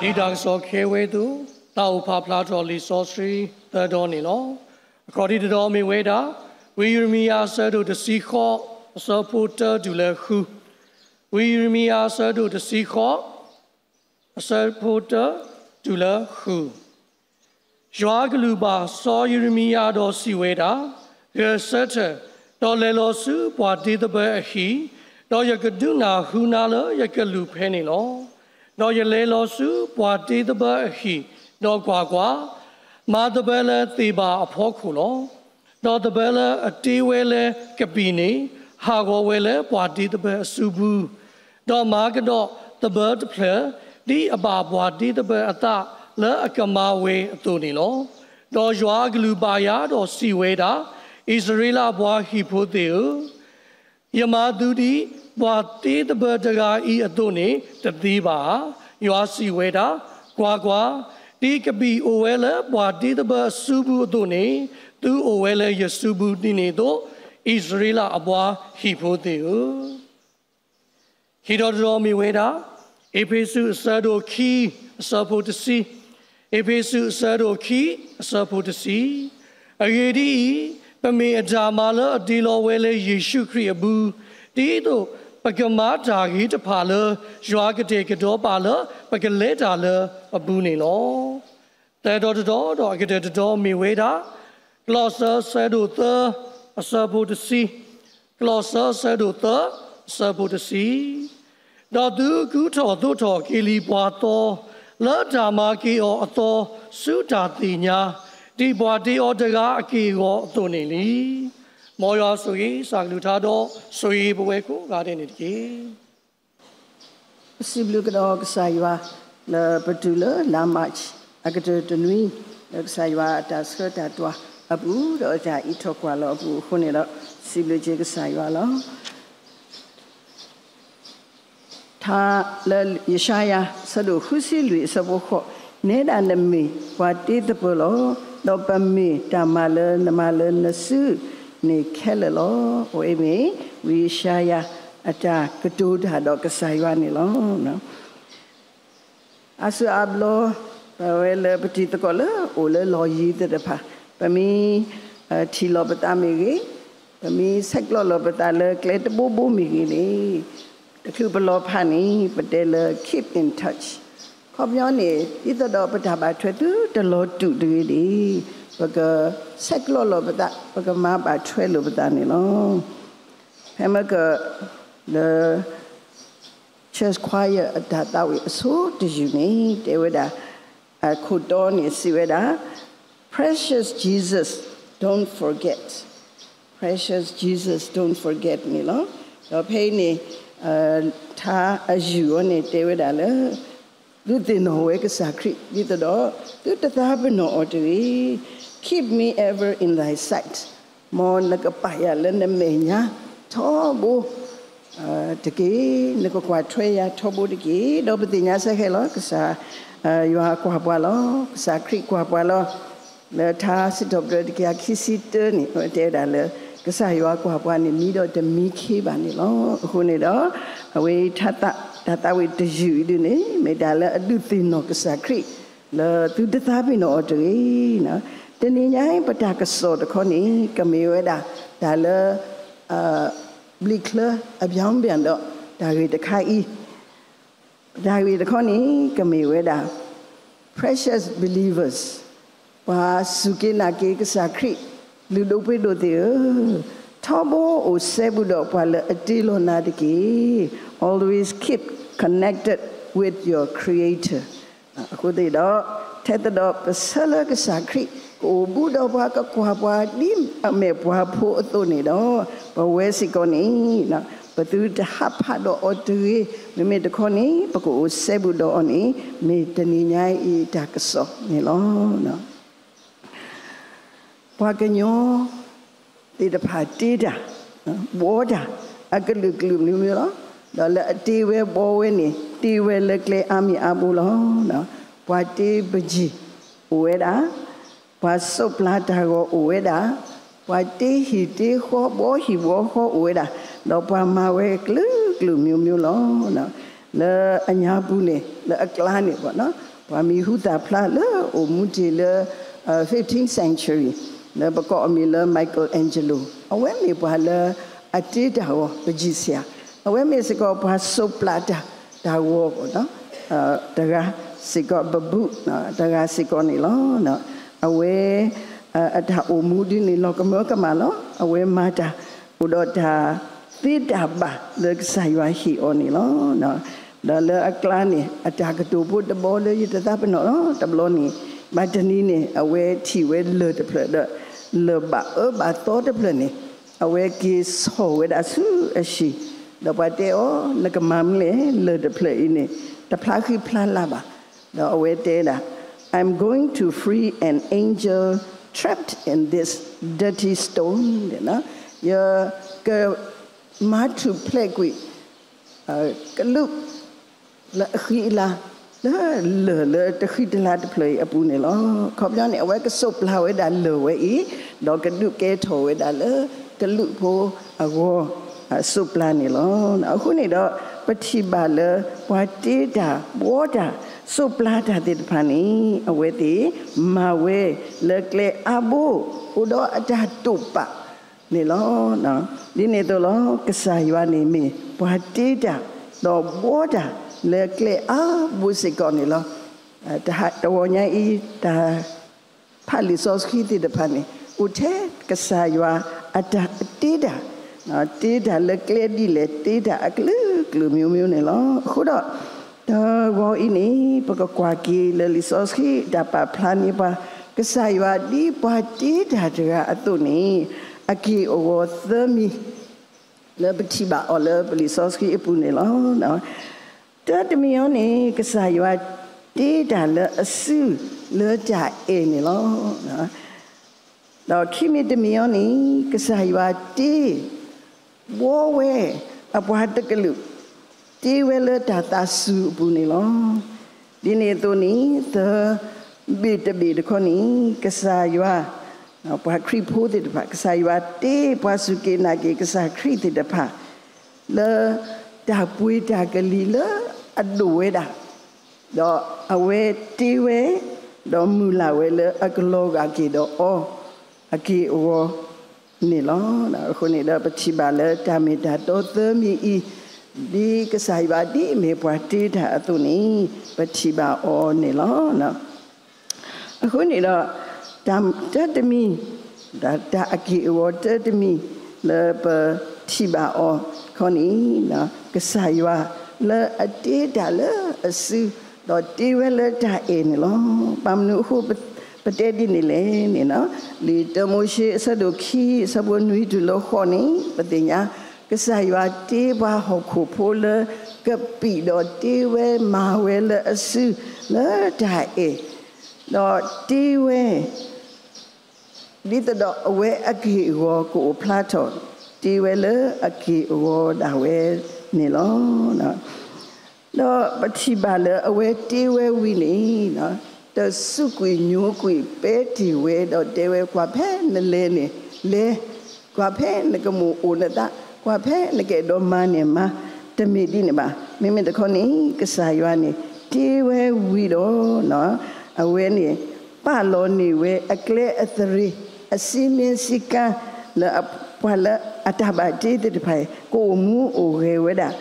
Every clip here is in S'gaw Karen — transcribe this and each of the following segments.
ဒ်တၢ်ကစီၣ်ခဲဝဲအသိး, တၢ်အိၣ်ဖးဖျါထီၣ်လံာ်စီဆှံသၢဒီန့ၣ်လီၤ. အခီၣ်ထံးတဒီမ့ၢ်ဝဲဒၣ်, ဝံယံးရမံယၤအဆၢဒိၣ်တဆံဃိး, အဆၢဖိတၢတုၤလၢဃု. ဝံယံးရမံယၤအဆၢဒိၣ်တဆံဃိး, အဆၢဖိတၢတုၤလၢဃု. ယွၤအကလူးဘၣ်စီယံးရမံယၤဒီးစံးဝဲဒၣ်, ဂဲၤဆၢထၢၣ်, ဒီးလဲၤလီၤဆူပှၤတ့သဘၢအဟံၣ်, ဒီးယကဒုးနၢ်ဟူနၤလၢယကလူးဖဲန့ၣ်လီၤ. ဒီးယလဲၤလီၤဆူပှၤတ့သဘၢအဟံၣ်, ဒီးကွၢ်ကွၢ်, မၤသဘၢလၢသ့ၣ်ဘၣ်အဖီခိၣ်လီၤ. ဒီးသဘၢလၢအတ့ဝဲလၢကပံာ်န့ၣ်, ဟးဂီၤဝဲလၢပှၤတ့သဘၢအစုပူၤ, ဒီးမၤကဒီးသဘၢတဖျၢၣ်, ဒ်အဘၣ်ပှၤတ့သဘၢအသးလၢအကမၤဝဲအသိးန့ၣ်လီၤ. ဒီးယွၤအကလူးဘၣ်ယၤဒီးစံးဝဲဒၣ်, အံၣ်စရ့လးအပှၤဟံၣ်ဖိသ့ၣ်ဧၢ, ယမၤသုဒ်ပှၤတ့သဘၢတဂၤအံၤအသိးန့ၣ်တသ့ဘၣ်ဧါ. ယွၤစံးဝဲဒၣ်, ကွၢ်ကွၢ်, ဒ်ကပံာ်အိၣ်ဝဲလၢပှၤတ့သဘၢအစုပူၤအသိးန့ၣ်, သုအိၣ်ဝဲလၢယစုပူၤဒ်န့ၣ်အသိး, အံၣ်စရ့လးအပှၤဟံၣ်ဖိသ့ၣ်ဧၢ. ခံဒီတဒီမ့ၢ်ဝဲဒၣ်, အ့းဖ့းစူးအဆၢဒိၣ်ခံ, အဆၢဖိတဆံ, အ့းဖ့းစူးအဆၢဒိၣ်ခံ, အဆၢဖိတဆံ. အဂ့ၢ်ဒ်အံၤ, ပမ့ၢ်အတၢ်မၤလၢအတ့လီၤဝဲလၢယ့ၣ်ၡူးခရံာ်အပူၤ, ဒ်သိးပကမၤတၢ်ဂ့ၤတဖၣ်လၢ ယွၤကတဲာ်ကတီၤပာ်လၢပကလဲၤတၢ်လၢအပူၤန့ၣ်လီၤ. သၢဒီတဒီဒီးအကတၢၢ်တဒီမ့ၢ်ဝဲဒၣ်, ကလီးစဲအဆၢဒိၣ်သၢ, အဆၢဖိတဆံ, ကလီးစဲအဆၢဒိၣ်သၢ, အဆၢဖိတဆံ. ဒီးသုကူထီၣ်သိးထီၣ်က့ၤလံပှၤသီ, လၢတၢ်မၤက့ၤအီၤအသီ, ဆူတၢ်သ့ၣ်ညါ, ဒ်ပှၤတ့အီၤတဂၤအက့ၢ်အဂီၤအသိးန့ၣ်လံ. မ်ယွၤဆိၣ်ဂ့ၤစၢ်ကလုၢ်ကထါဒီးဆိၣ်ဂ့ၤပဝဲကိးဂၤဒဲးန့ၣ်တက့ၢ်. ပစံးဘျုးကဒီးကစၢ်ယွၤ လၢပတုၤလၢလါ March အကတၢၢ်တနွံ, လၢကစၢ်ယွၤအတၢ်ဆှၢတၢ်တွၤအပူၤ ဒီးအတၢ်အံးထွဲကွၢ်လီၤအပူၤအဃိန့ၣ်ဒီး စံးဘျုးက့ၤကစၢ်ယွၤလီၤ. ထါလၢယၡါယၤ အဆၢဒိၣ်ဃုဆံလွံၢ် အဆၢဖိဃိး, နဲဒၣ်နမ့ၢ်ပှၤတ့သပၢၤလီၤ. ဒီးပမ့ၢ်တၢ်မၤလၢနမၤလၢနစုန့ၣ်ခဲလၢာ်လီၤ. အဝဲမ့ၢ်ဝံယၡါယၤအတၢ်ကတိၤတၢ်ဒီးကစၢ်ယွၤန့ၣ်လီၤ. အါစုအါဘျီ ပဝဲလၢပတံၤသကိးလၢအိၣ်လၢလီၢ်ယံၤသ့ၣ်တဖၣ်, ပမ့ၢ်ထံၣ်လီၤပသးမ့ၢ်ဂ့ၤ, ပမ့ၢ်ဆဲးကျိးလီၤပသးလၢကျဲတဘိဘိမ့ၢ်ဂ့ၤန့ၣ်, တချုးပလီၤဖးန့ၣ် ပတဲလၢ keep in touch. ခီပညီန့ၣ် ဒ်သိးဒီးပတၢ်ဘၣ်ထွဲသုတလီၤတူာ်တဂ့ၤန့ၣ်, ပကဆဲးကျိးလီၤပသး, ပကမၤဘၣ်ထွဲလိာ်ပသးန့ၣ်လီၤ. ဖဲမ့ၢ်က လၢ Church Choir အတၢ်သးဝံၣ်အဆိတယုၢ်န့ၣ် တဲဝဲဒၣ်, အခိၣ်တီန့ၣ်စံးဝဲဒၣ်, Precious Jesus, don't forget. Precious Jesus, don't forget န့ၣ်လီၤ. ဒီးဖဲအံၤန့ၣ် ထါအယုၢ်အီၤန့ၣ် တဲဝဲဒၣ်လၢ သုသ့ၣ်နီၣ်ဝဲကစၢ်ခရံာ် ဒ်သိးဒီး သုတသးပ့ၤနီၣ်အီၤတဂ့ၤ. Keep me ever in thy sight. မ်နကပာ်ယၤလၢနမဲာ်ညါထီဘိ တက့ၢ်, နကကွၢ်ထွဲယၤထီဘိတက့ၢ်. ဒီးပသ့ၣ်ညါစ့ၢ်ကီးလီၤ, ကစၢ်ယွၤကွၢ်ပှၤလီၤ, ကစၢ်ခရံာ်ကွၢ်ပှၤလီၤ. လၢထါစံးထီၣ်ပတြၢၤတကယၤခံဆံတၢန့ၣ် တဲဝဲဒၣ်လၢ ကစၢ်ယွၤကွၢ်ပှၤန့ၣ် မံဒီးတမံခ့ဘၣ်န့ၣ်လီၤ. အဃိန့ၣ်ဒီး အဝဲတၢ်သးဝံၣ်တယုၢ်အံၤဒုးန့ၣ် မ့ၢ်တၢ်လၢအဒုးသ့ၣ်နီၣ်ကစၢ်ခရံာ် လၢသုတသးပ့ၤနီၣ်အီၤတဂ့ၤ. တနံၤညါအံၤ ပတၢ်ကစီၣ်တခီန့ၣ် ကမ့ၢ်ဝဲဒၣ် တၢ်လၢ ဘျံးချၢ အဘျီဘၣ်ဒီး တၢ်ဂ့ၢ်တခါအံၤ, တၢ်ဂ့ၢ်တခီန့ၣ် ကမ့ၢ်ဝဲဒၣ် Precious believers, ပှၤစူၢ်က့ၤနာ်က့ၤကစၢ်ခရံာ် လုၢ်ဒိၣ်ပှ့ၤဒိၣ်သ့ၣ်ဧၢ, ထီဘိအိၣ်စဲဘူးဒီးပှၤလၢအတ့လီၤနၤတက့ၢ်. Always keep connected with your Creator. အဃိသတးဒီး ထဲသိးဒီးပဆၢလၢကစၢ်ခရံာ် ကအိၣ်ဘူးဒီးပှၤ ကကွၢ်ပှၤဒ်အမဲာ်ပှၤဖိအသိးန့ၣ်ဒီး ပဝဲစ့ၢ်ကီးန့ၣ် ပသုတဟးဖးဒီးအီၤတဂ့ၤ. မ့မ့ၢ်တခီန့ၣ် ပကအိၣ်စဲဘူးဒီးအီၤန့ၣ် မ့ၢ်တနံၤညါအံၤတၢ်ကစီၣ်န့ၣ်လီၤ. ပှၤကညီသ့ၣ်တဖၣ်တ့တၢ်, ဘှီတၢ်, အကလုာ်ကလုာ်မံၤမံၤလီၤ. ဒီးလၢအတ့ဝဲဘှီဝဲန့ၣ် တ့ဝဲလၢကျဲအါမံၤအါဘိလီၤ. ပှၤတ့ပယီၤအိၣ်ဝဲဒၣ်, ပှၤစိးပျၤတၢ်ဂီၤအိၣ်ဝဲဒၣ်, ပှၤတ့ဟံၣ်တ့ဃီ ဘှီဟံၣ်ဘှီဃီအိၣ်ဝဲဒၣ်, ဒီးပှၤမၤဝဲကလုာ်ကလုာ်မံၤမံၤလီၤ. လၢအညါပူၤန့ၣ် လၢအကျါန့ၣ်ဘၣ် ပှၤမံၤဟူသၣ်ဖျါလၢအိၣ်မူတ့ၢ်လၢ fifteenth century လၢပကိးအမံၤလၢ Michelangelo အဝဲမ့ၢ်ပှၤလၢအတ့တၢ်ဂီၤ ပကံဆရာ, အဝဲမ့ၢ်စ့ၢ်ကီးပှၤစိးပျၢ်တၢ် တၢ်ဂီၤ တဂၤစ့ၢ်ကီး ပဘူၣ် တဂၤစ့ၢ်ကီးန့ၣ်လီၤ. အဝဲ အတၢ်အိၣ်မူဒ်န့ၣ် လီၤကမၢကမၣ်လီၤ. အဝဲမၤတၢ် အိၣ်ဒီးတၢ်သ့တၢ်ဘၣ်လၢကစၢ်ယွၤဟ့ၣ်အီၤန့ၣ်လီၤ. ဒီးလၢအကျါန့ၣ် အတၢ်ကတိၤဖိတဘီလၢယတသးပ့ၤနီၣ်လီၤ. တဘျီန့ၣ် မၤတနံၤန့ၣ် အဝဲထံၣ်ဝဲလၢၢ်တဖျၢၣ်ဒီး လၢၢ်ဘၣ်အၢဘၣ်သီတဖျၢၣ်န့ၣ် အဝဲက့ၤဆီၣ်ဝဲဒၣ်ဆူအဟံၣ်, ဒီးပှၤတဲအီၤ နကမၤမနုၤလဲၣ်, လၢၢ်တဖျၢၣ်အံၤန့ၣ် တဖျါဃံဖျါလၤဘၣ်. ဒီးအဝဲတဲဒၣ် I'm going to free an angel trapped in this dirty stone. ယက မၤထူၣ်ဖျဲးကွံာ် ကလူး လၢအဃံအလၤ လၢလၢၢ်လၢတဃံတလၤတဖျၢၣ်အံၤအပူၤန့ၣ်လီၤ. အခီပညီန့ၣ် အဝဲကစိးပျၢ်ဝဲဒၣ်လၢၢ်ဝဲအံၤ ဒီးကဒုးကဲထီၣ်ဝဲဒၣ်လၢကလူးဖိအဂီၢ် စိးပျၢ်န့ၣ်လီၤ. အဃိန့ၣ်ဒီး ပထံၣ်ဘၣ်လၢ ပှၤတ့တၢ် ဘှီတၢ် စိးပျၢ်တၢ်သ့ၣ်တဖၣ်န့ၣ် အဝဲသ့ၣ်မၤဝဲလၢကျဲအါဘိ အိၣ်ဒီးအတၢ်တိာ်ပာ် န့ၣ်လီၤ. ဒ်န့ၣ်အသိးလီၤ ကစၢ်ယွၤန့ၣ်မ့ၢ်ပှၤတ့တၢ် ဒီးဘှီတၢ်လၢကျဲအါဘိစ့ၢ်ကီးန့ၣ်လီၤ. တဂီၤညါအံၤ တၢ်ဖးလံာ်စီဆှံသ့ၣ်တဖၣ်န့ၣ် အိၣ်ထဲကစၢ်ယွၤအတၢ်တ့တၢ်, တ့တၢ်လၢကျဲဒ်လဲၣ် တ့တၢ်အကလုာ်ကလုာ်မျိုးမျိုးန့ၣ်လီၤ. အဃိဒီး တဂီၤအံၤန့ၣ် ပကကွၢ်က့ၤလၢလံာ်စီဆှံတၢ်ပာ်ဖျါန့ၢ်ပှၤ ကစၢ်ယွၤဒ်ပှၤတ့တၢ်တဂၤအသိးန့ၣ် အက့ၢ်အဂီၤသၢမံၤ လၢပထံၣ်ဘၣ်အီၤလၢပလံာ်စီဆှံအပူၤန့ၣ်လီၤ. တၢ်တမံၤအံၤန့ၣ် ကစၢ်ယွၤတ့တၢ်လၢအစုလၢတၢ်အဲၣ်န့ၣ်လီၤ. ဒီးခံမံၤတမံၤအံၤန့ၣ် ကစၢ်ယွၤတ့ ဘှီဝဲ အပှၤတကလုာ် တ့ဝဲလၢတၢ်သးစူၤအပူၤန့ၣ်လီၤ. ဒ်န့ၣ်အသိးန့ၣ် သၢဘ့ၣ်တဘ့ၣ်တခီန့ၣ် ကစၢ်ယွၤ ပှၤခရံာ်ဖိသ့ၣ်တဖၣ် ကစၢ်ယွၤတ့ပှၤစူၢ်က့ၤနာ်က့ၤကစၢ်ခရံာ်သ့ၣ်တဖၣ် လၢတၢ်ပှ့ၤတၢ်ကလံၤလၢအဒိၣ်ဝဲဒၣ် ဒီးအဝဲတ့ဝဲ ဒီးမုၢ်လၢ်ဝဲလၢအကလီၤဂာ်က့ၤဒီးအီၤ အက့ၢ်အဂီၤန့ၣ်လီၤ. အဃိန့ၣ်ဒီး ပထံၣ်ဘၣ်လၢတၢ်မ့ၢ်တၢ်တီသၢမံၤအံၤ ဒ်ကစၢ်ယွၤဒ်အမ့ၢ်ပှၤတ့တၢ်အသိးန့ၣ် ပထံၣ်ဘၣ်အီၤန့ၣ်လီၤ. အဃိန့ၣ်ဒီး တၢ်တမံၤ တၢ်အက့ၢ်အဂီၤတၢ်တမံၤ လၢပထံၣ်ဘၣ်အီၤခီန့ၣ် ကစၢ်ယွၤလၢအတ့တၢ်လၢအစု ဒီးတ့ဝဲလၢတၢ်အဲၣ်န့ၣ်လီၤ. ဘၣ်မနုၤအဃိ ပတဲဒ်န့ၣ်လဲၣ်န့ၣ် လံာ်တၢမိၤၡ့အဆၢဒိၣ်ခံ အဆၢဖိနွံတုၤလၢဃိးန့ၣ် ပသ့ၣ်ညါ ကစၢ်ယွၤတ့ပှၤဟီၣ်ခိၣ်ဖိလၢကပံာ်ဒီးတ့ဝဲမၤဝဲလၢအစုလၢတၢ်အဲၣ် ဒီးတ့ဝဲ ဒ်သိးဒီးအဝဲအက့ၢ်အဂီၤကအိၣ်ဖျါထီၣ် တ့ဝဲလၢအက့ၢ်အဂီၤဒၣ်ဝဲန့ၣ်လီၤ. ဒီးပထံၣ်ဘၣ်လၢအဝဲတ့ဝဲဝံၤန့ၣ် တစူးကွံာ်ညိကွံာ်ပဲတ့ၢ်ဝဲ ဒီးတဲဝဲ ကွၢ်ဖဲနလဲၤန့ၣ်လဲၤ, ကွၢ်ဖဲနကမိၣ်အိၣ်နသး, ကွၢ်ဖဲနကအဲၣ်ဒိးမၤန့ၣ်မၤ, တမ့ၢ်ဒ်န့ၣ်ဘၣ်. မ့မ့ၢ်တခီန့ၣ် ကစၢ်ယွၤန့ၣ် တ့ဝဲဝံၤဒီး အဝဲန့ၣ် ပာ်လီၤန့ၢ်ဝဲအကျဲအသရ့ၤ အစံမ့ၢ်စံကါ လၢပှၤလၢအတၢ်ဘၣ်တ့သ့ၣ်တဖၣ် ကအိၣ်မူအိၣ်ဂဲၤဝဲဒၣ်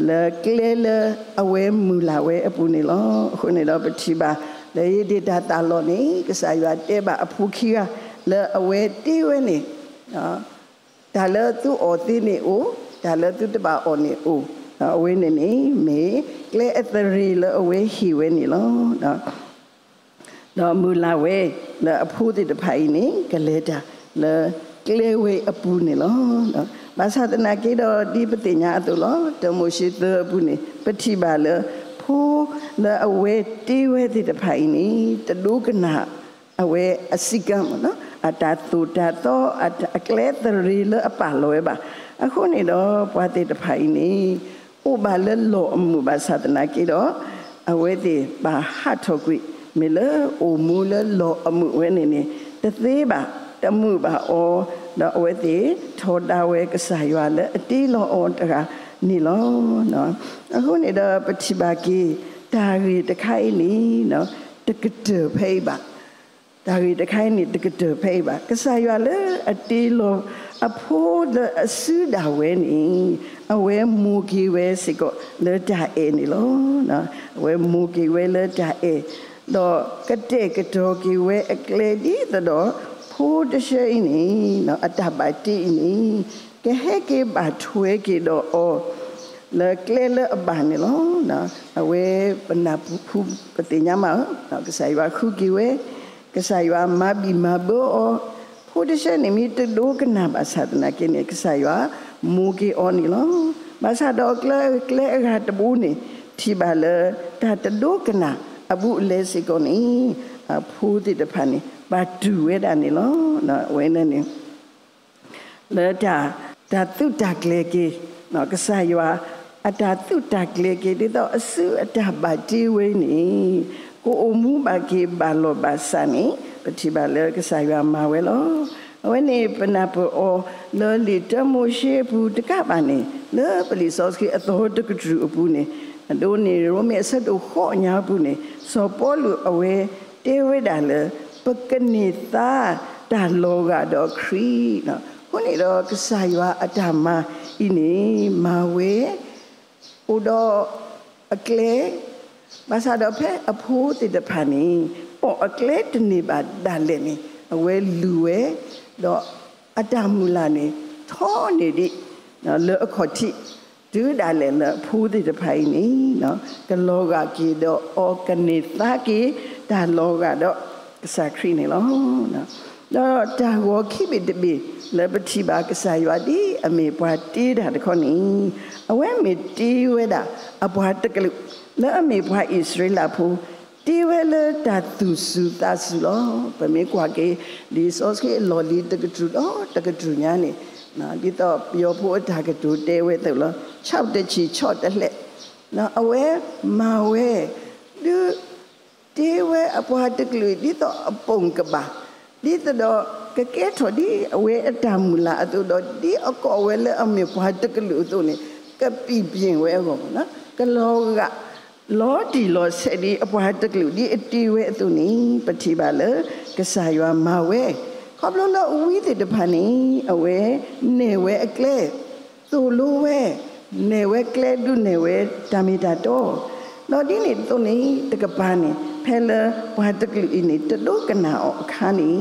လၢကျဲလၢအဝဲမုၢ်လၢ်ဝဲအပူၤန့ၣ်လီၤ. အဃိန့ၣ်ဒီး ပထံၣ်ဘၣ် လၢယဒ့ၣ်တၢ်သးလီၢ်န့ၣ် ကစၢ်ယွၤတဲဘၣ်အဖိခံဂၤ လၢအဝဲတ့ဝဲန့ၣ် တၢ်လၢသုအီၣ်သ့န့ၣ်အိၣ်, တၢ်လၢသုတဘၣ်အီၣ်န့ၣ်အိၣ်, အဝဲန့ၣ်န့ၣ် မ့ၢ်ကျဲအသရ့ၤလၢအဝဲဟ့ၣ်ဝဲန့ၣ်လီၤ. ဒီးမုၢ်လၢ်ဝဲလၢအဖိသ့ၣ်တဖၣ်အံၤန့ၣ် ကလဲၤတၢ်လၢကျဲဝဲအပူၤန့ၣ်လီၤ. ဘၣ်ဆၣ်သနာ်က့ဒီး ဒ်ပသ့ၣ်ညါအသိးလီၤ. တၢမိၤၡ့သၢအပူၤန့ၣ် ပထံၣ်ဘၣ်လၢ ဖိလၢအဝဲတ့ဝဲသ့ၣ်တဖၣ်အံၤန့ၣ် တဒိကနၣ် အဝဲအစံကါ အတၢ်သိၣ်တၢ်သီ အကျဲသရ့ၤလၢအပာ်လီၤဝဲဘၣ်. အဃိန့ၣ်ဒီး ပှၤသ့ၣ်တဖၣ်အံၤန့ၣ် အိၣ်ဘၣ်လၢလီၢ်အမုာ်ဘၣ်ဆၣ်သနာ်က့ဒီး အဝဲသ့ၣ်ဘၣ်ဟးထီၣ်ကွံာ် မ့ၢ်လၢအိၣ်မူလၢလီၢ်အမုာ်ဝဲန့ၣ်န့ၣ် တသ့ဘၣ်, တမုာ်ဘၣ်အီၤ, ဒီးအဝဲသ့ၣ်ထီဒါဝဲကစၢ်ယွၤလၢအတ့လီၤအီၤတဂၤန့ၣ်လီၤ. အဃိန့ၣ်ဒီး ပထံၣ်ဘၣ်က့ၤ တၢ်ဂ့ၢ်တခါအံၤန့ၣ် တကတၢၢ်ဖဲအံၤဘၣ်. တၢ်ဂ့ၢ်တခါအံၤန့ၣ် တကတၢၢ်ဖဲအံၤဘၣ်. ကစၢ်ယွၤလၢအတ့လီၤအဖိလၢအစုဒၣ်ဝဲန့ၣ် အဝဲမိၣ်က့ၤဝဲစ့ၢ်ကီးလၢတၢ်အဲၣ်န့ၣ်လီၤ. အဝဲမိၣ်က့ၤဝဲလၢတၢ်အဲၣ်, ဒီးကတဲာ်ကတီၤက့ၤဝဲအကျဲဒ်သိးဒီး ဖိတဆၢအံၤန့ၣ် အတၢ်ဘၣ်တ့အံၤန့ၣ် ကဟဲက့ၤဘၣ်ထွဲက့ၤဒီးအီၤ လၢကျဲလၢအဘၣ်န့ၣ်လီၤ. အဝဲပနၢ်ဟူပသ့ၣ်ညါမးဧၢ, ကစၢ်ယွၤဃုက့ၤဝဲ, ကစၢ်ယွၤမၤဘံၣ်မၤဘၢအီၤ, ဖိတဆၢန့ၣ်မ့ၢ်တဒိကနၣ်ဘၣ်ဆၣ်သနာ်က့န့ၣ် ကစၢ်ယွၤမိၣ်က့ၤအီၤန့ၣ်လီၤ. ဘၣ်ဆၣ်ဒီးကျဲအဂၤတဘိန့ၣ် ထံၣ်ဘၣ်လၢတၢ်တဒိကနၣ်အဘူးအလဲစ့ၢ်ကီးန့ၣ် အဖိသ့ၣ်တဖၣ်န့ၣ် ဘၣ်တူၢ်ဝဲဒၣ်န့ၣ်လီၤ. အဝဲန့ၣ် လၢတၢ်, တၢ်သုးတၢ်ကျဲၤက့ၤ, ကစၢ်ယွၤအတၢ်သုးတၢ်ကျဲၤက့ၤ ဒ်သိးအစုအတၢ်ဘၣ်တ့ဝဲန့ၣ် ကအိၣ်မူဘၣ်က့ၤဘၣ်လီၢ်ဘၣ်စးန့ၣ် ပထံၣ်ဘၣ်လၢကစၢ်ယွၤမၤဝဲလီၤ. အဝဲန့ၣ်ပနၢ်ပၢၢ်အီၤလၢလံာ်တၢမိၤၡ့အပူၤတကးဘၣ်န့ၣ် လၢပလံာ်စီဆှံအသီတကတြူၢ်အပူၤန့ၣ် အဒိန့ၣ်ရိမ့ၤအဆၢဒိၣ်ဃိးညါအပူၤန့ၣ် စီၤပီလူးအဝဲတဲဝဲဒၣ်လၢ ပကန့ၢ်သါတၢ်လီၤဂာ်ဒီးခရံာ်, အဃိန့ၣ်ဒီးကစၢ်ယွၤအတၢ်မၤအံၤန့ၣ် မၤဝဲ အိၣ်ဒီးအကျဲ, ဘၣ်ဆၣ်ဒီးဖဲအဖိသ့ၣ်တဖၣ်န့ၣ် ပိာ်အကျဲတန့ၢ်ဘၣ်ဒၣ်လဲာ်န့ၣ် အဝဲလူၤဝဲ, ဒီးအတၢ်မုၢ်လၢ်န့ၣ် ထီန့ၢ်ဒံး လၢအခီၣ်ထံး တုၤဒၣ်လဲာ်လၢအဖိသ့ၣ်တဖၣ်အံၤန့ၣ် ကလီၤဂာ်က့ၤဒီးအီၤ ကန့ၢ်သါက့ၤတၢ်လီၤဂာ်ဒီးကစၢ်ခရံာ်န့ၣ်လီၤ. ဒီးတၢ်ဂီၤခံဘ့ၣ်တဘ့ၣ်လၢပထံၣ်ဘၣ်ကစၢ်ယွၤဒ်အမ့ၢ်ပှၤတ့တၢ်တခီန့ၣ် အဝဲမ့ၢ်တ့ဝဲဒၣ်အပှၤတကလုာ် လၢအမ့ၢ်ပှၤအံၣ်စရ့လးဖိ တ့ဝဲလၢတၢ်သူၣ်စူၤသးစူၤလီၤ. ပမ့ၢ်ကွၢ်က့ၤ လံာ်စီဆှံအလီၢ်လံၤတကတြူၢ်ဒီးတကတြူၢ်ညါန့ၣ် ဒ်သိးပယီၤဖိအတၢ်ကတိၤတဲဝဲအသိးလီၤ, ဆီတဆံးဆီတလဲး, အဝဲမၤဝဲ ဒုး တ့ဝဲအပှၤတကလုာ်အံၤ ဒ်သိးအပိာ်ကဘၣ်, ဒ်သိးဒီးကကဲထီၣ်ဒ်အဝဲအတၢ်မုၢ်လၢ်အသိးဒီး ဒ်အကိးဝဲလၢအမ့ၢ်ပှၤတကလုာ်အသိးန့ၣ် ကပံာ်ပျ့ၣ်ဝဲအဂီၢ်, ကလီၤဂာ် လီၤတံၢ်လီၤဆဲးဒ်အပှၤတကလုာ်ဒ်အတ့ဝဲအသိးန့ၣ် ပထံၣ်ဘၣ်လၢကစၢ်ယွၤမၤဝဲ, ခီဖျိလၢဝံသ့ၣ်တဖၣ်န့ၣ် အဝဲနဲၣ်ဝဲအကျဲ သိၣ်လိဝဲ, နဲၣ်ဝဲကျဲဒုးနဲၣ်ဝဲတၢ်မ့ၢ်တၢ်တီ, ဒီးဒ်န့ၣ်အသိးန့ၣ် တကပၤန့ၣ် ဖဲလၢပှၤတကလုာ်အံၤန့ၣ် တဒိကနၣ်အီၤအခါန့ၣ်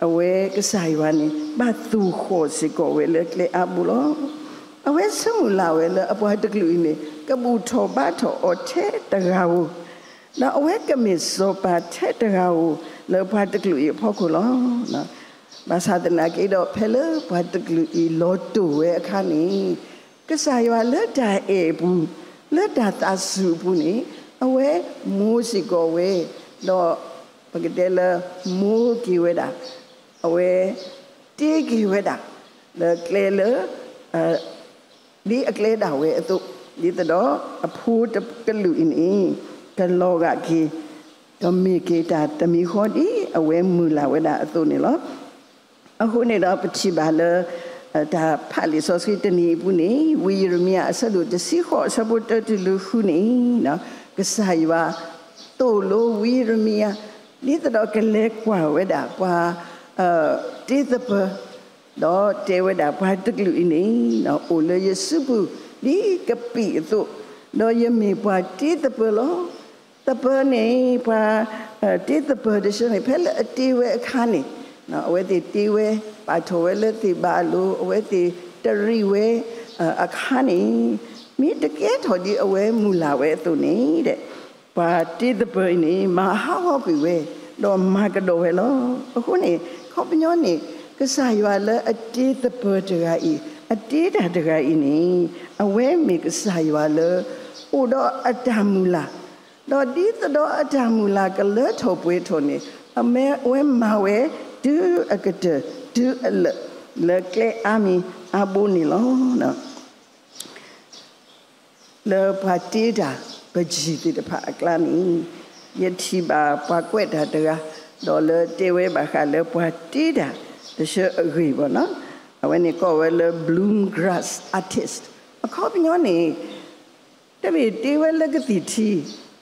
အဝဲကစၢ်ယွၤန့ၣ် ဘၣ်သူၣ်ဃီၣ်စ့ၢ်ကီးဝဲလၢကျဲအါဘိလီၤ. အဝဲဆၢမုၢ်လၢ်ဝဲလၢအပှၤတကလုာ်အံၤန့ၣ် ကဘူၣ်ထီၣ်ဘါထီၣ်အီၤထဲတဂၤဧိၤ, ဒီးအဝဲကမ့ၢ်စီၤပၤထဲတဂၤဧိၤ လၢပှၤတကလုာ်အံၤအဖီခိၣ်လီၤ. ဘၣ်ဆၣ်သနာ်က့ဒီး ဖဲလၢပှၤတကလုာ်အံၤလီၤတိၢ်ဝဲအခါန့ၣ် ကစၢ်ယွၤလၢတၢ်အဲၣ်အပူၤ, လၢတၢ်သးစူၤအပူၤန့ၣ် အဝဲမိၣ်စ့ၢ်ကီးဝဲ, ဒီးပကတဲလၢမိၣ်က့ၤဝဲဒၣ်, အဝဲတ့က့ၤဝဲဒၣ် လၢကျဲလၢ ဒ်အကျဲဒၣ်ဝဲအသိး, ဒ်သိးဒီးအဖိတကလုာ်အံၤန့ၣ် ကလီၤဂာ်က့ၤ, ဒီးမ့ၢ်က့ၤတၢ်တမံၤဃီဒ်အဝဲမုၢ်လၢ်ဝဲဒၣ်အသိးန့ၣ်လီၤ. အဃိန့ၣ်ဒီးပထံၣ်ဘၣ်လၢ တၢ်ဖးလံာ်စီဆှံတနံၤအပူၤန့ၣ် ဝံယံးရမံယၤအဆၢဒိၣ်တဆံဃိး အဆၢဖိတၢတုၤလၢဃုန့ၣ် ကစၢ်ယွၤသိၣ်လိဝံယံးရမံယၤ ဒ်သိးဒီးကလဲၤကွၢ်ဝဲဒၣ်ပှၤ တ့သပၢၤ ဒီးတဲဝဲဒၣ်ပှၤတကလုာ်အံၤန့ၣ် အိၣ်လၢယစုပူၤ ဒ်ကပံာ်အသိး, ဒီးယမ့ၢ်ပှၤတ့သပၢၤလီၤ. သပၢၤန့ၣ် ပှၤတ့သပၢၤတဆၢန့ၣ် ဖဲလၢအတ့ဝဲအခါန့ၣ် အဝဲသ့ၣ်တ့ဝဲ ပာ်ထီၣ်ဝဲလၢသ့ၣ်ဘၣ်အလိၤ အဝဲသ့ၣ်တရံးဝဲအခါန့ၣ် မ့ၢ်တကဲထီၣ်ဒ်အဝဲမုၢ်လၢ်ဝဲအသိးန့ၣ် ပှၤတ့သပၢၤအံၤန့ၣ် မၤဟးဂီၤကွံာ်ဝဲ ဒီးမၤကဒီးဝဲလီၤ. အဃိန့ၣ် ခီပညီန့ၣ် ကစၢ်ယွၤလၢအတ့သပၢၤတဂၤအံၤ အတ့တၢ်တဂၤအံၤန့ၣ် အဝဲမ့ၢ်ကစၢ်ယွၤလၢ အိၣ်ဒီးအတၢ်မုၢ်လၢ်, ဒီးဒ်သိးဒီးအတၢ်မုၢ်လၢ်ကလၢထီၣ်ပှဲၤထီၣ်န့ၣ် အဝဲမၤဝဲ တုၤအကတၢၢ် တုၤအလၢာ် လၢကျဲအါမံၤအါဘိန့ၣ်လီၤ. လၢပှၤတ့တၢ်ပယီၤသ့ၣ်တဖၣ်အကျါန့ၣ် ယထံၣ်ဘၣ်ပှၤကွဲးတၢ်တဂၤ ဒီးလၢတဲဝဲဘၣ်ဃးလၢပှၤတ့တၢ်တဆၢအဂ့ၢ်ဘၣ်နီၤ, အဝဲန့ၣ်ကိးဝဲလၢ bluegrass artist အခီပညီန့ၣ် တမ့ၢ်တ့ဝဲလၢကသံၣ်ထံ,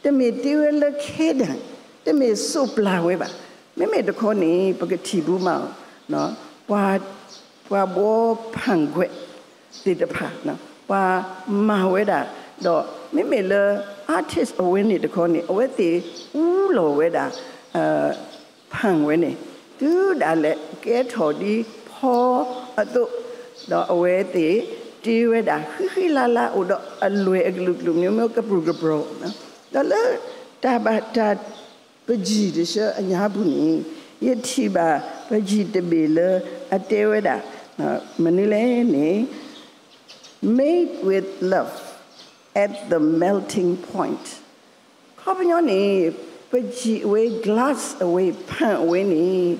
တမ့ၢ်တ့ဝဲလၢခဲဒၣ်, တမ့ၢ်စိးပျၢ်ဝဲဘၣ်. မ့မ့ၢ်တခီန့ၣ် ပကထံၣ်ဘူးမးအီၤ, ပှၤ ပှၤဘှီဖၣ်ကွဲးသ့ၣ်တဖၣ်, ပှၤမၤဝဲဒၣ်, ဒီးမ့မ့ၢ်လၢ artist အဝဲန့ၣ်တခီန့ၣ် အဝဲသ့ၣ်အူလီၤဝဲဒၣ် ဖၣ်ဝဲန့ၣ် တုၤဒၣ်လဲာ်ကဲထီၣ်ဒ်ဖီအသိး, ဒီးအဝဲသ့ၣ်တ့ဝဲဒၣ်ဃံဃံလၤလၤ အိၣ်ဒီးအလွဲၢ်အကလုာ်ကလုာ် မျိုးမျိုး ကပြုၢ်ကပြီၤ, ဒီးလၢတၢ်ဘၣ်တၢ် ပယီၤတဆၢအညါပူၤန့ၣ် ယထံၣ်ဘၣ်ပယီၤတဘ့ၣ်လၢအတဲဝဲဒၣ် မနုၤလဲၣ်န့ၣ် Made with love at the melting point. ခီပညီန့ၣ် ပယီၤအဝဲ glass အဝဲ ဖၣ်အဝဲန့ၣ်